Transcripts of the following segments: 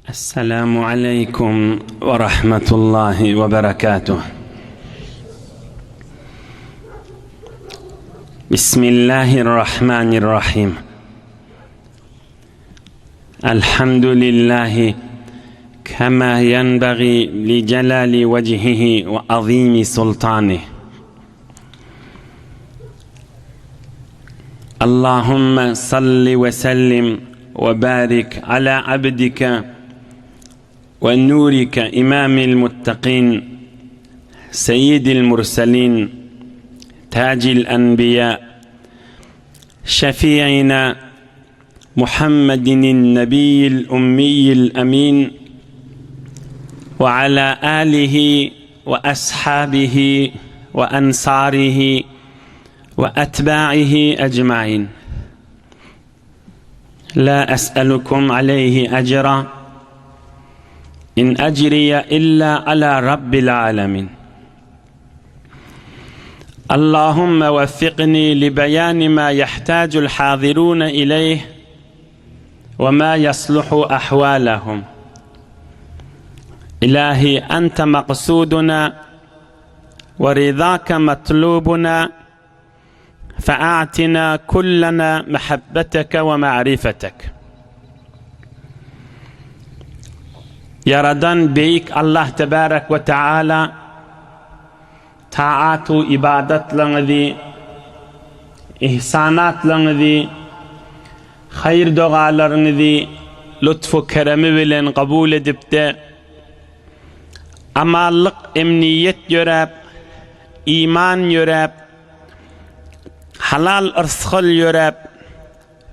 Esselamu aleýkum we rahmetullahi we berekatuh. Bismillahirrahmanirrahim. Elhamdülillahi kema yenbagi li celali vecihihi ve azimi sultanih. Allahümme salli ve sellim ve barik ala abdike ve nurike imamil muttakin seyyidil murselin tacil enbiya şefiina Muhammedin nebiyyil ummiyil emin ve ala alihi ve ashabihi ve ensarihi ve etba'ihi ecmain. La es'elukum aleyhi ecra in ecriye illa ala rabbil alemin. Allahümme veffikni li beyani ma yahtacul hazirune ileyh ve ma yasluhu ahvalahum. İlahi ente maksuduna ve rizake matlubuna fe'atina kullana mehabbeteke ve ma'rifetek. Ýaradan Beýik Allah Tebarek we Teala taat-u ibadatlaryňyzy, ihsanatlaryňyzy, haýyr-dogalaryňyzy lutf-u keremi bilen kabul edip-de, amanlyk, emniýet ýöräp, iman ýöräp, halal yrsgal ýöräp,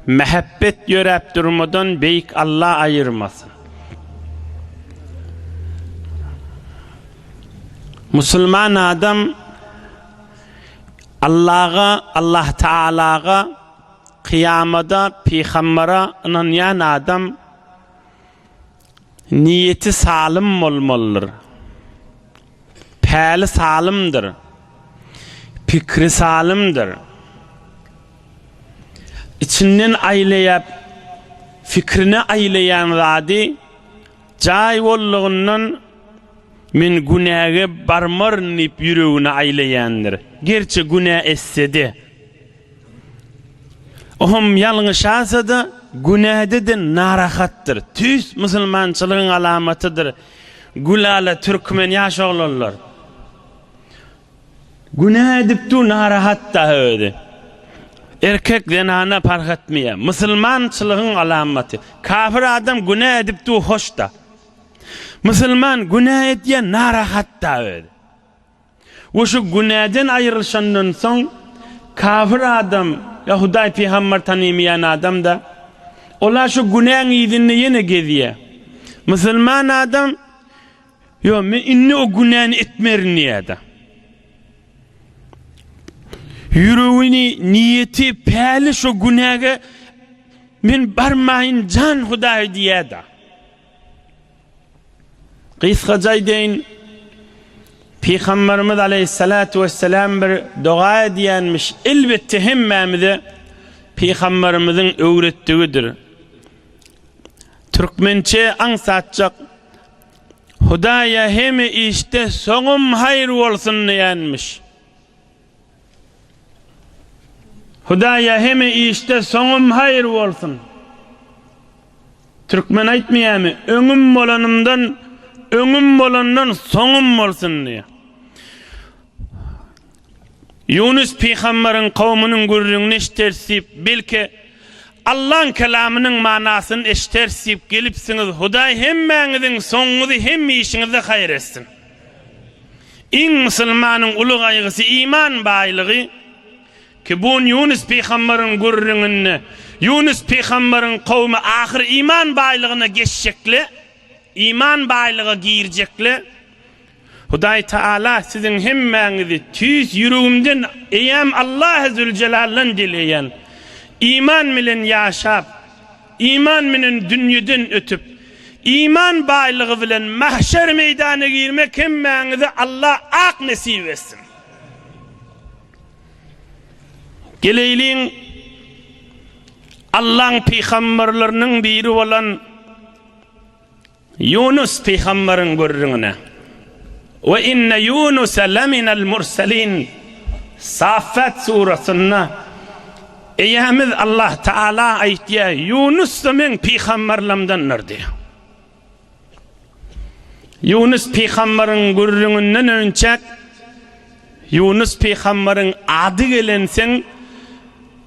mähebbet ýöräp durmadan Beýik Alla aýyrmasyn. Musulman adam Allaga, Allah Taalaga, kyýamada, pygambere ynanýan adam niýeti salym bolmalydyr. Päli salymdyr. Pikri salymdyr. Içinden aýlaýap, fikrine aýlaýan zady jaý boldugyndan men günäge barmaryn diýip ýüregine aýlaýandyr. Gerçi günä etse-de. Ohm ýalňyşasa-da, günäde-de narahatdyr. Tüýs musulmançylygyň alamatydyr. Gülala türkmen ýaş oglanlar. Günä edip dur narahat da özi. Erkek zenana parh etmeýär. Musulmançylygyň alamaty. Kafir adam günä edip dur hoş da. Musulman günä edýär narahat da özi. We şu günäden aýrylyşandan soň kafir adam ýa Hudaý pygamber tanymaýan adam da ola şu günäň yzynda ýene gezýär. Musulman adam Ýok, men indi o günäni etmerin diýýär-de. Ýüregini, niýeti, päli şo günäge men barmaýyn jan Hudaý diýýär-de. Gysgaça aýdaýyn, Pygamberimiz aleýhissalatu wesselam bir doga edýänmiş, elbetde hemmämize Pygamberimiziň öwretdigidir. Türkmençe aňsatjak Hudaýa heme işde soňum haýyr bolsun diýenmiş. Hudaýa heme işde soňum haýyr bolsun. Türkmen aýtmaýarmy, öňüm bolanymdan, öňüm bolandan soňum bolsun diýýär. Ýunus pygamberiň kowmunyň gürrüňini eşderis diýip, belki, Allaň kelamynyň manasyny eşderis diýip gelipsiňiz, Hudaý hemmäňiziň soňuňyzy hemme işiňizde haýyr etsin. Iň musulmanyň uly gaýgysy iman baýlygy, ki bun Ýunus pygamberiň gürrüňinde, Ýunus pygamberiň kowmy ahyr iman baýlygyna geçjekle, iman baýlyga girjekle, Hudaý Taala siziň hemmäňizi tüýs ýüregimden eýäm Allahy Züljelaldan dileýän, iman bilen ýaşap, iman bilen dünýeden ötüp, iman baýlygy bilen mahşer meýdana girmek hemmäňize Allah ak nesip etsin. Geleýliň Allaň pygamberleriniň biri bolan. Ýunus pygambaryň gürrüňine. We inne Ýunusa leminel murselin Saffat surasynda Eýämiz Allah Taala aýtýar, Ýunus-da meň pygambarlamdandyr diýýär. Ýunus pygambaryň gürrüňinden önçäk Ýunus pygambaryň ady gelenseň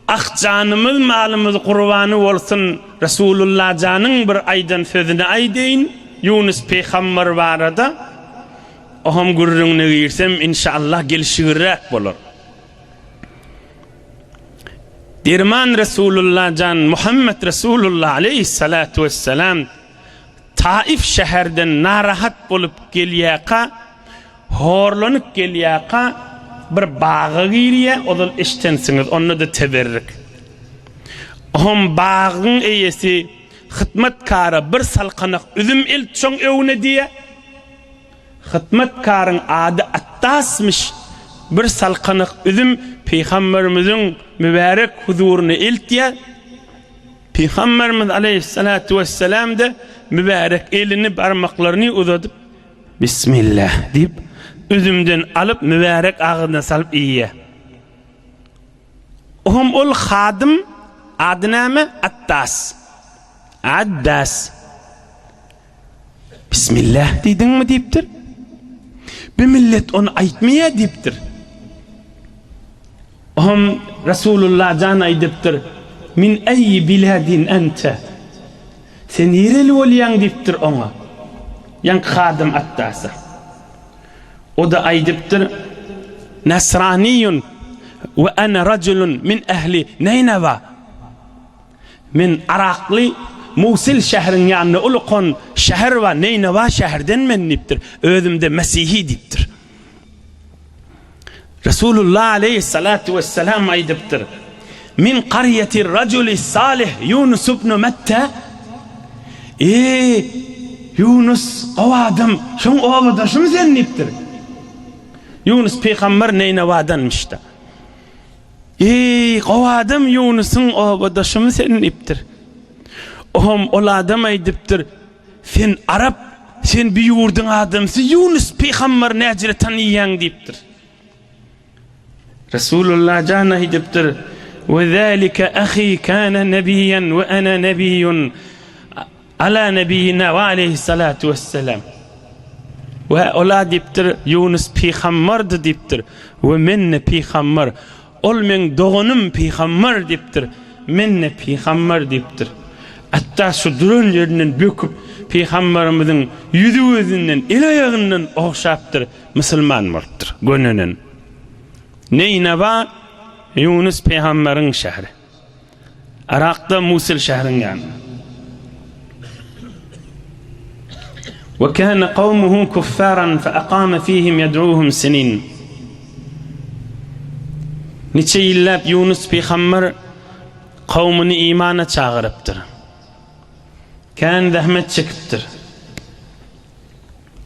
Ah janymyz malymyz gurbany bolsun Resulullah janyň bir aýdan sözüni aýdaýyn Ýunus pygambar barada oham gürrüňine girsem inşallah gelşigirräk bolar. Derman Resulullah jan Muhammet Resulullah aleýhissalatu wessalam Taif şäherden narahat bolup gelýärka, horlanyp gelýärka bir baga girýär, ozal eşdensiňiz, onda-da teberrik. Ohm bagyň eýesi hytmatkara bir salkanak üzüm elt şoň öwüne diýýär. Hytmatkaryň ady Atdasmyş, bir salkanak üzüm pygamberimiziň mübärek huzuryna eltýär. Pygamberimiz aleýhissalatu wessalam-da mübärek elini, barmaklaryny uzadyp, Bismillah diýip, üzümden alyp, mübärek agzyna salyp iýýär. Ohm ol hadym ady näme? Atdas. Addas. Bismillah diýdiňmi diýipdir. Bir millet ony aýtmaýar diýipdir. Ohm Resulullah jan aýdypdyr. Min eý biladin ente. Sen nireli bolýaň diýipdir oňa. Ýaňky hadym Atdasa. O-da aýdypdyr, Nasraniýun we ana rajulun min ehli Neýnewa. Men Arakly Musil şäheriň ýanynda ulukan şäher bar, Neýnewa şäherden men diýipdir. Özüm-de mesihi diýipdir. Resulullah aleýhissalatu wessalam aýdypdyr, Min qarýeti rajuli salih Ýunus ibn Metta Eý, Ýunus, gowy adam, şoň obadaşymy sen diýipdir. Ýunus pygamber Neýnewadanmyş-da. Eý, gowy adam Ýunusyň obadaşymy sen diýipdir. Ohm ol adam aýdypdyr, Sen arap, sen bi ýurduň adamsy Ýunus pygamber näjire tanyýaň diýipdir. Resulullah jan aýdypdyr, We zalika ahi kana nebiýen we ana nebiýun. Ala nebiýina we aleýhissalatu wessalam. We ola diýipdir, Ýunus pygambardy diýipdir. We men-de pygambar. Ol meň doganym pygambar diýipdir. Men-de pygambar diýipdir. Hatda şu duran ýerinden böküp, pygambarymyzyň ýüzi-gözünden, el-aýagyndan ogşapdyr, musulman bolupdyr, gönenen. Neýnaba Ýunus pygambaryň şäheri. Yrakda Musul şäheriň ýanynda. Ve kana kavmuhu kuffaran fe aqama fihim yed'uhum sinin. Niçe ýyllap Ýunus pygamber kowmuny imana çagyrypdyr. Kän zähmet çekipdir.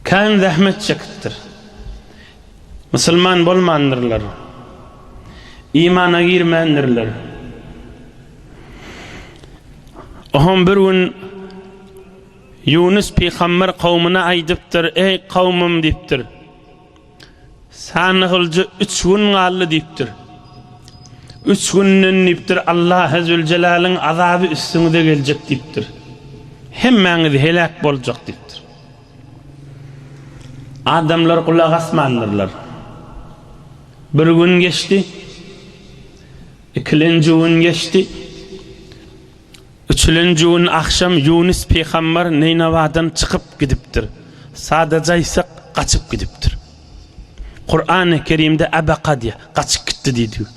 Kän zähmet çekipdir. Musulman bolmandyrlar. Imana girmändirler. Ohm bir gün Ýunus pygamber kowmuna aýdypdyr, Eý kowmum diýipdir. Sanygylja üç gün galdy diýipdir. Üç günden diýipdir, Allahy Zülcelalyň azaby üstüňize geljek diýipdir. Hemmäňiz heläk boljak diýipdir. Adamlar gulak asmandyrlar. Bir gün geçdi. Ikilenji gün geçdi. Üçülenji gün agşam Ýunus pygamber Neýnawadan çykyp gidipdir. Sadaja aýtsak, gaçyp gidipdir. Kurany Kerimde Abaka diýýär, gaçyp gitdi diýdi.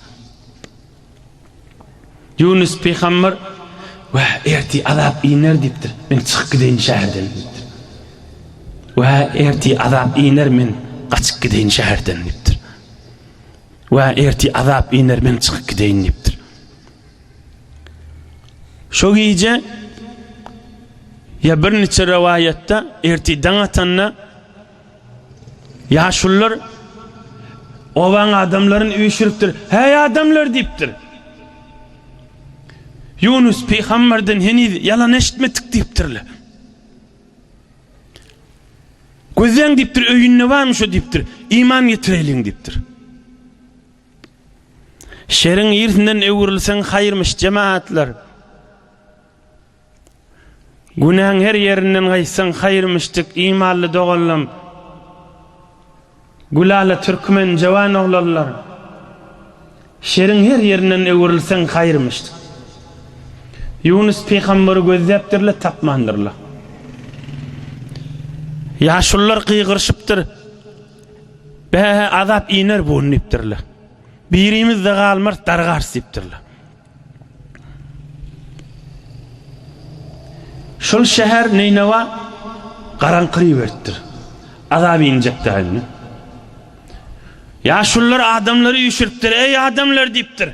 Ýunus pygamber Wä, ertir azap iner diýipdir. Men çykyp gideýin şäherden diýipdir. Wä, ertir azap iner, men gaçyp gideýin şäherden diýipdir. Wä, ertir azap iner, men çykyp gideýin diýipdir. Şo gije ýa birniçe rowaýatda ertir daň atanda ýaşulular obaň adamlaryny üýşüripdir. Häý adamlar diýipdir. Ýunus pygamberden heniz ýalan eşitmedik diýipdirler. Gözläň diýipdir, öýünde barmy şo diýipdir. Iman getireýliň diýipdir. Şeriň ýersinden öwrülseň haýyrmyş jemaatlar. Günäň her ýerinden gaýtsaň haýyrmyşdyk imanly doganlam. Gülala türkmen jawan oglanlar. Şeriň her ýerinden öwrülseň haýyrmyşdyk. Ýunus pygamberi gözläpdirler tapmandyrlar. Ýaşulular gygyryşypdyr. Bä, azap iner bu gün diýipdirler. Birimiz-de galmarys, dargarys diýipdirler. Şol şäher Neýnewa garaňkyry beripdir. Azap injek dä indi. Ýaşulular adamlary üýşüripdir. Eý adamlar diýipdir.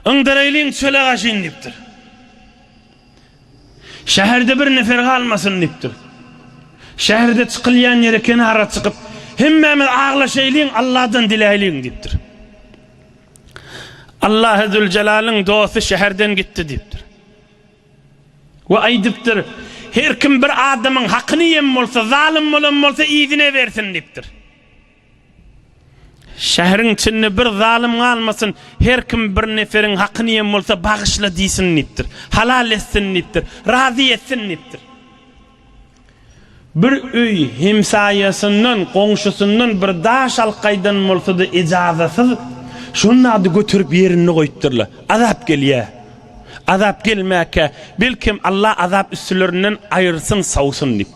Yňdyraýlyň çöle gaşyn diýipdir. Şäherde bir nefer galmasyn diýipdir. Şäherde çykylýan ýere kenara çykyp, hemmämiz aglaşaýlyň, Allahdan diläýliň diýipdir. Allahy Züljelalyň dosty şäherden gitdi diýipdir. We aýdypdyr, Her kim bir adamyň hakyny iýen bolsa, zalym bolan bolsa yzyna bersin diýipdir. Şäheriň içinde bir zalym galmasyn, her kim bir neferiň hakyny iýen bolsa bagyşla diýsin diýipdir. Halal etsin diýipdir. Razy etsin diýipdir. Bir öý hemsaýasyndan, goňşusyndan bir daş alyp gaýdan bolsa-da ejazasyz, şonda-da göterip ýerinde goýupdyrlar. Azap gelýär. Azap gelmäkä, belkem Allah azap üstülerinden aýyrsyn, sawsyn diýip.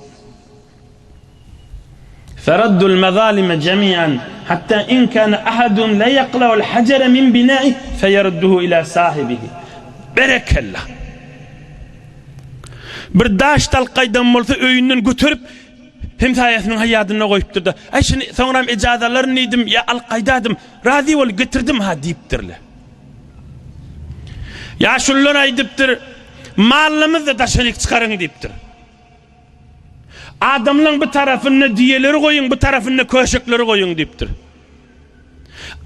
Feraddul mazalime jemi'an hatta in kana ahadun la yaqla'ul hajara min bina'ihi feyarudduhu ila sahibihi. Berekella. Bir daş dalyp gaýdan bolsa öýünden göterip hemsaýasynyň haýadynda goýupdyr-da, Aý şuny soňram ejaza alaryn diýdim, ýa alyp gaýdadym, razy bol, getirdim-ha diýipdirler. Ýaşulular aýdypdyr, Mallarymyzy-da daşaryk çykaryň diýipdir. Adamlaň bu tarapynda düýeleri goýuň, bu tarapynda köşekleri goýuň diýipdir.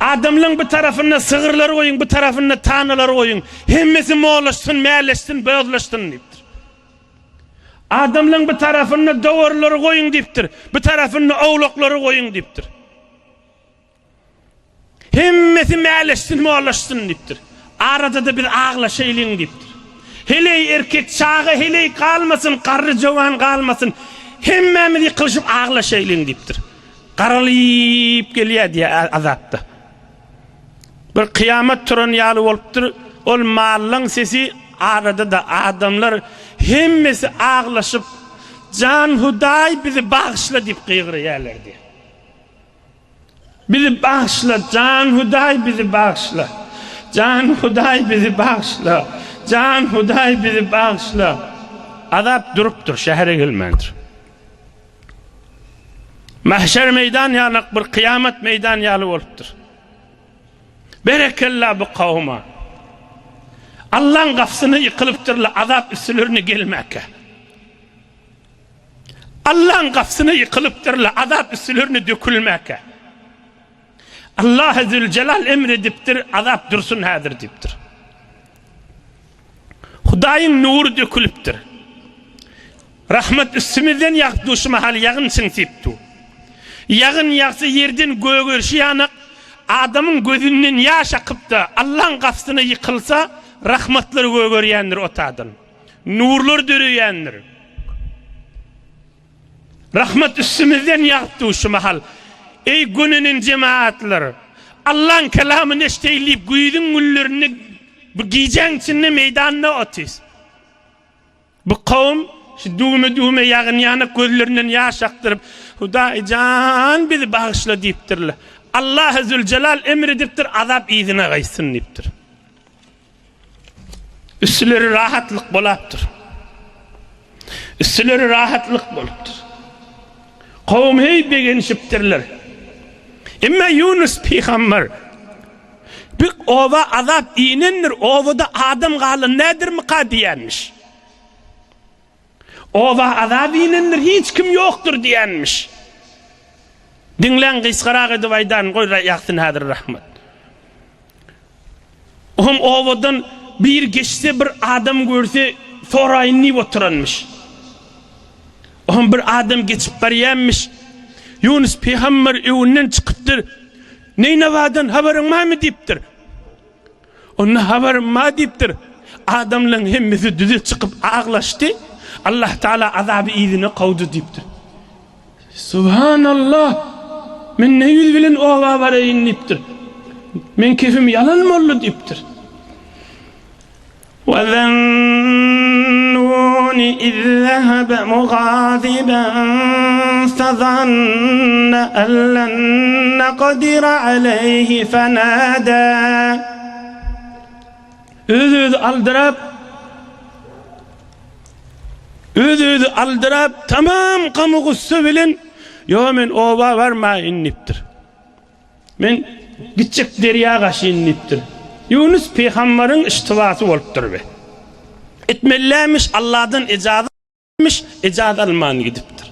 Adamlaň bu tarapynda sygyrlary goýuň, bu tarapynda tanalary goýuň. Hemmesi molaşsyn, mäleşsin, bozlaşsyn diýipdir. Adamlaň bu tarapynda dowarlary goýuň diýipdir. Bu tarapynda owlaklary goýuň diýipdir. Hemmesi mäleşsin, molaşsyn diýipdir. Arada-da biz aglaşaýlyň diýipdir. Heleý erkek, çaga heleý galmasyn, garry jowan galmasyn. Hemmämiz ýykylyşyp aglaşaýlyň diýipdir. Garalyp gelýär diýýär azapda. Bir kyýamat turan ýaly bolupdyr. Ol mallaň sesi arada-da adamlar hemmesi aglaşyp, Jan Hudaý bizi bagyşla diýip gygyrýarlar diýýär. Bizi bagyşla, jan Hudaý bizi bagyşla. Jan Hudaý bizi bagyşla. Jan Hudaý bizi bagyşla. Azap durupdyr, şähere gelmändir. Mahşer meýdan ýalak bir kyýamat meýdan ýaly bolupdyr. Berekella bu kowuma. Allaň gapysyna ýykylypdyrlar, azap üstülerine gelmäkä. Allaň gapysyna ýykylypdyrlar, azap üstülerine dökülmäkä. Allahy Züljelal emr edipdir, azap dursun häzir diýipdir. Hudaýyň nury dökülipdir. Rahmat üstümizden ýagyp dur, şu mahal ýagyn çyňsyp dur. Ýagyn ýagsa ýerden gögerişi ýanak, adamyň gözünden ýaş akyp-da, Allaň gapysyna ýykylsa, rahmatlar gögerýändir o tadan. Nurlar döreýändir. Rahmat üstümizden ýagyp dur şu mahal. Eý gönenen jemaatlar! Allaň kelamyny eşdeýin diýip güýzüň günlerinde bu gijäň içinde meýdanda otyrys. Bu kowum şu düwme-düwme ýagyn ýanyk gözlerinden ýaş akdyryp, Hudaý jan bizi bagyşla diýipdirler. Allahy Züljelal emr edipdir, azap yzyna gaýtsyn diýipdir. Üstleri rahatlyk bolapdyr. Üstleri rahatlyk bolupdyr. Kowum heý begenişipdirler. Emma Ýunus pygamber bir oba azap inendir, obada adam galan nädirmika diýenmiş. Oba azap inendir, hiç kim ýokdur diýenmiş. Diňläň gysgarak edip aýdan, goý ýaksyn häzir rahmet. Oňam obadan bir geçse bir adam görse soraýyn diýip oturanmyş. Oňa bir adam geçip barýanmyş. Ýunus pygamber öwünden çykypdyr. Neýnewadan habaryň barmy diýipdir. Onda habarym bar diýipdir. Adamlaryň hemmesi düze çykyp aglaşdy. Allah Taala azaby yzyna kowdy diýipdir. Subhanallah! Men ne ýüz bilen oba baraýyn diýipdir. Men kefim ýalan boldy diýipdir. وَذَنُّونِ إِذْ ذَهَبَ مُغَاضِبًا فَظَنَّ أَنْ لَنْ نَقْدِرَ عَلَيْهِ فَنَادَى Öz-özi aldyrap, öz-özi aldyrap, tamam gamy-gussa bilen, Ýo, men oba barmaýyn diýipdir. Men gitjek derýa gaşyn diýipdir. Ýunus pygambaryň iştibasy bolupdyr be. Etmelilämiş Allahdan ejaza almyş, ejaza alman gidipdir.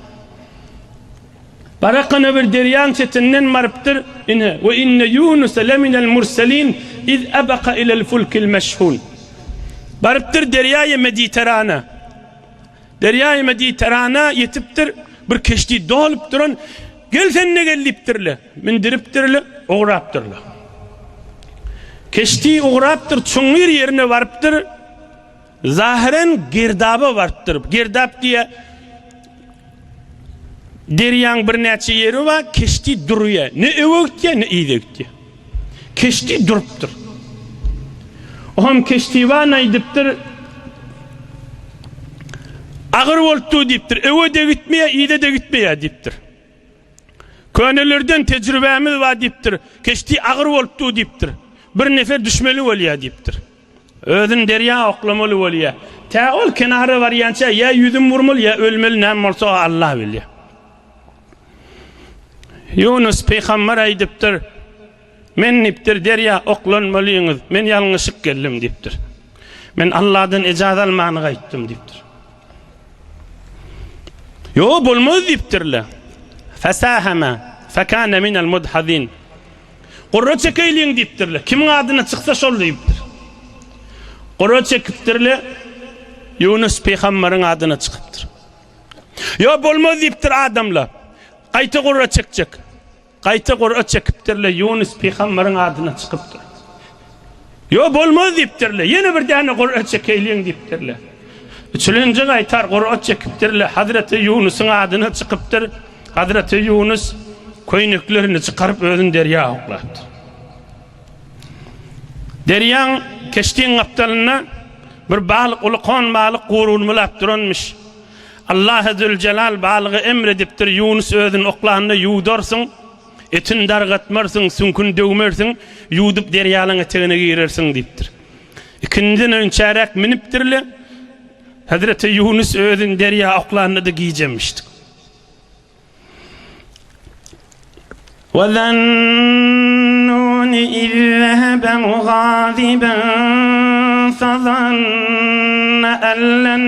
Barakana bir derýaň çetinden barypdyr, ine, we inne Ýunuse leminel murselin iz ebaka ilel fulkil meşhun. Barypdyr derýaýy Mediterana. Derýaýy Mediterana ýetipdir, bir keşdi dolup duran, Gel sen-de gel diýipdirler. Mündüripdirler, ugrapdyrlar. Keşdi ugrapdyr, çuňňur ýerine barypdyr. Zahyren gerdaba barypdyr. Gerdap diýe derýaň birnäçe ýeri bar, keşdi durýar. Ne öňe gitýär, ne yza gitýär. Keşdi durupdyr. Oňam keşdiban aýdypdyr, Agyr bolupdy diýipdir. Öňe-de gitmeýär, yza-da gitmeýär diýipdir. Könelerden tejribämiz bar diýipdir. Keşdi agyr bolupdy diýipdir. Bir nefer düşmeli bolýar diýipdir. Özüni derýa oklamaly bolýar. Tä ol kenara barýança ýa ýüzüm urmaly, ýa ölmeli, näme bolsa Allah bilýär. Ýunus pygamber aýdypdyr, Men diýipdir, derýa oklanmalyňyz, men ýalňyşyp geldim diýipdir. Men Allahdan ejaza almany gaýtdym diýipdir. Ýo, bolmaz diýipdirler. Fesahama fekane minel mudhazin. Gurra çekeýliň diýipdirler. Kimiň adyna çyksa şol diýipdir. Gurra çekipdirler. Ýunus pygamberiň adyna çykypdyr. Ýo bolmaz diýipdir adamlar. Gaýta gurra çekjek. Gaýta gurra çekipdirler, Ýunus pygamberiň adyna çykypdyr. Ýo bolmaz diýipdirler. Ýene bir däne gurra çekeýliň diýipdirler. Üçülenji gaýtar gurra çekipdirler. Hazreti Ýunusyň adyna çykypdyr. Hazreti Ýunus köýneklerini çykaryp özüni derýa oklapdyr. Derýaň keşdiň gapdalynda bir balyk, ulkan balyk gurulmylap duranmyş. Allahy Züljelal balyga emr edipdir, Ýunus özüni oklanda ýuwdarsyň, etini dargatmarsyň, süňküni döwmersiň, ýuwdup derýalaň etegine girersiň diýipdir. Ikindiden öňçäräk münüpdirler. Hezreti Ýunus özüni derýa oklanda-da gijemişdi. وَذَنُّونِ إِذْ ذَهَبَ مُغَاضِبًا فَظَنَّ أَنْ لَنْ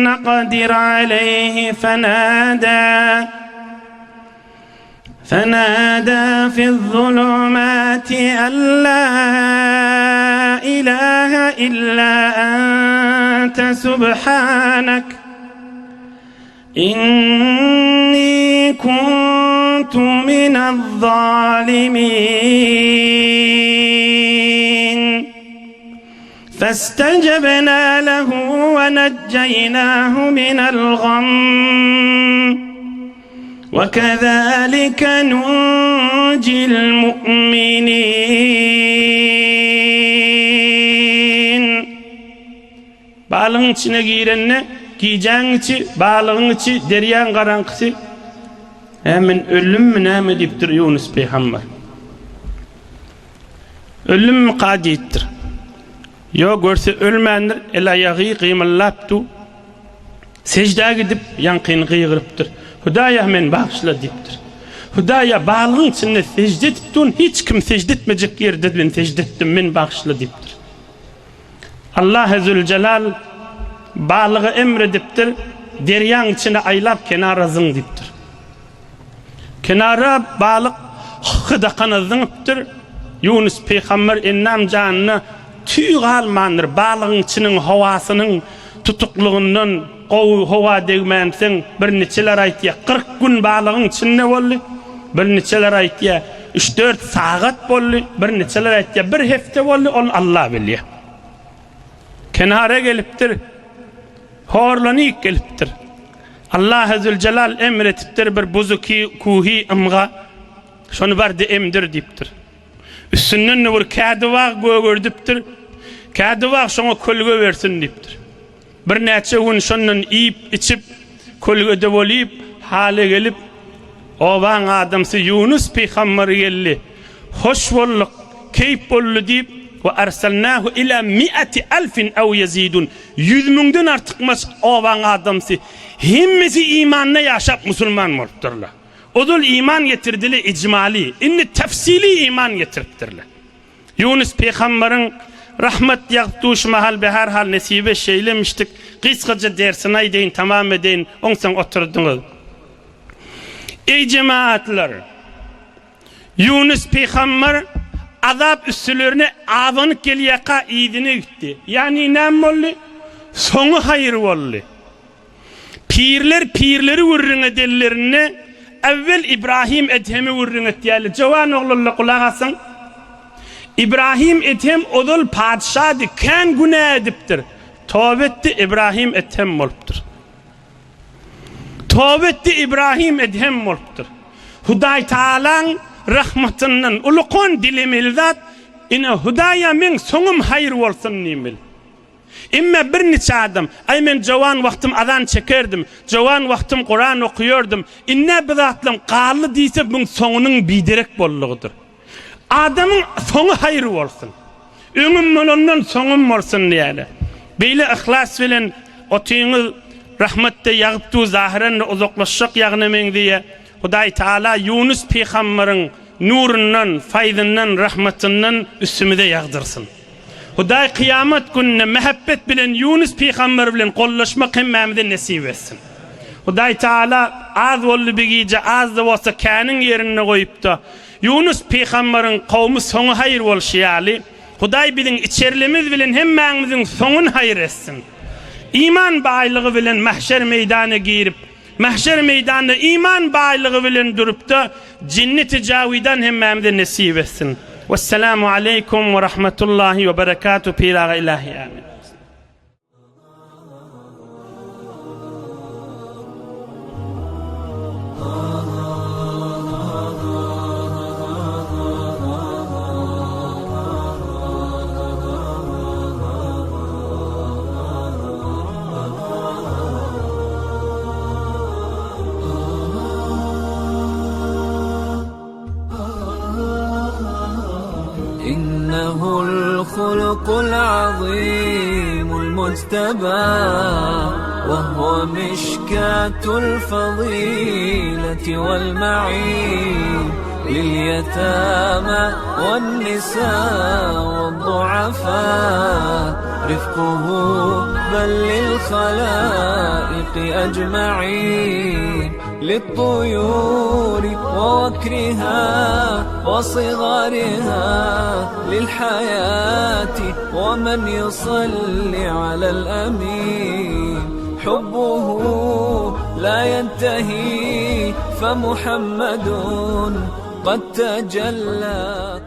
نَقْدِرَ عَلَيْهِ فَنَادَى فَنَادَى فِي الظُّلُمَاتِ أَنْ لَا إِلَٰهَ إِلَّا أَنْتَ سُبْحَانَكَ Inni kuntu minez-zalimin. Festecebna lehu ve necceynâhu minel gamm. Ve kezâlike nuncil mu'minin. Balygyň içine girende, gijäň içi, balygyň içi, derýaň garaňkysy. Hä, men öldümmi näme diýipdir Ýunus pygamber. Öldümmika diýipdir. Ýok, görse ölmändir, el-aýagy gymyldap dur. Seždä gidip, ýaňkyny gygyrypdyr. Hudaýa, meni bagyşla diýipdir. Hudaýa, balygyň içinde sežde edip durun, hiç kim sežde etmejek ýerde men sežde etdim, meni bagyşla diýipdir. Allahy Züljelal balyga emr edipdir, Derýaň içine aýlap kenara zyň diýipdir. Kenara balyk hykgy dakana zyňypdyr. Ýunus pygamber ennam janyna tüý galmandyr, balygyň içiniň howasynyň, Tutuklygyndan gowy howa degmänsoň, birniçeler aýtýar, 40 gün balygyň içinde boldy, birniçeler aýtýar, üç-dört sagat boldy, birniçeler aýtýar, bir hepde boldy, ony Alla bilýär. Kenara gelipdir, horlanyp gelipdir. Allahy Züljelal emr etipdir, bir buzuky kuhy ymga, şony bar-da emdir diýipdir. Üstünden-de bir kädibag gögerdipdir. Kädibag şoňa kölge bersin diýipdir. Birnäçe gün şondan iýip, içip, kölgede bolyp, hala gelip, obaň adamsy Ýunus pygamber geldi. Hoş bolduk, keýp boldy diýip, we arsalnahu ila mi'ati alfin aw ýezidun, Ýüz müňden artykmaç obaň adamsy hemmesi imanda ýaşap musulman bolupdyrlar. Ozal iman getirdile ijmaly, indi tefsili iman getiripdirler. Ýunus pygambaryň rahmat ýagyp duşy mahal behar hal nesibe şeýlemişdik. Gysgaja dersini aýdaýyn tamam edeýin, oňsoň oturdyňyz. Eý jemaatlar! Ýunus pygambar azap üstülerine abanyp gelýärka yzyna gitdi. Ýagny näme boldy? Soňy haýyr boldy. Pirler pirleri gürrüň edenlerinde äwwel Ibrahim Edhemi gürrüň etýärler. Jowan oglanlar gulak asyň. Ibrahim Edhem ozal patyşady, kän günä edipdir. Toba etdi, Ibrahim Edhem bolupdyr. Toba etdi, Ibrahim Edhem bolupdyr. Hudaý Tagalaň rahmatyndan ulukan dilemeli zat, ine Hudaýa meň soňum haýyr bolsun diýmeli. Emme bir niçe adam, aý men jowan wagtym azan çekerdim, jowan wagtym Kuran okuýardym, indi bu zatlam galdy diýse buň soňunyň biderek boldugydyr. Adamyň soňy haýyr bolsun. Öňüm bolandan soňum bolsun diýýärler. Beýle yhlas bilen otyňyz rahmat-da ýagyp dur, zahyran-da uzaklaşjak ýagyna meňzeýär. Hudaý Taala Ýunus pygambaryň nurundan, faýzyndan, rahmatyndan üstümize ýagdyrsyn. Hudaý kyýamat gününde mähebbet bilen Ýunus pygamber bilen gollaşmak hemmämize nesip etsin. Hudaý Taala az boldy bir gije az-da bolsa käniň ýerinde goýupda Ýunus pygambaryň kowmy soňy haýyr bolşy ýaly Hudaý biziň içerlimiz bilen hemmäňmiziň soňuny haýyr etsin. Iman baýlygy bilen mahşer meýdana girip Mahşer meýdanda iman baýlygy bilen durupda jenneti jawidan hemmämize nesip etsin. Wessalamu aleýkum we rahmetullahi we berekatuh Pir aga ilahi amin. Innehul hulukul azimul mujteba Ve huve mişkatul fazileti vel ma'in Lil yetama wen nisa wed duafa Rifkuhu bel lil halaiki ecma'in Lit-tuyuri ووكرها وصغارها للحياة ومن يصلي على الأمين حبه لا ينتهي فمحمد قد تجلى.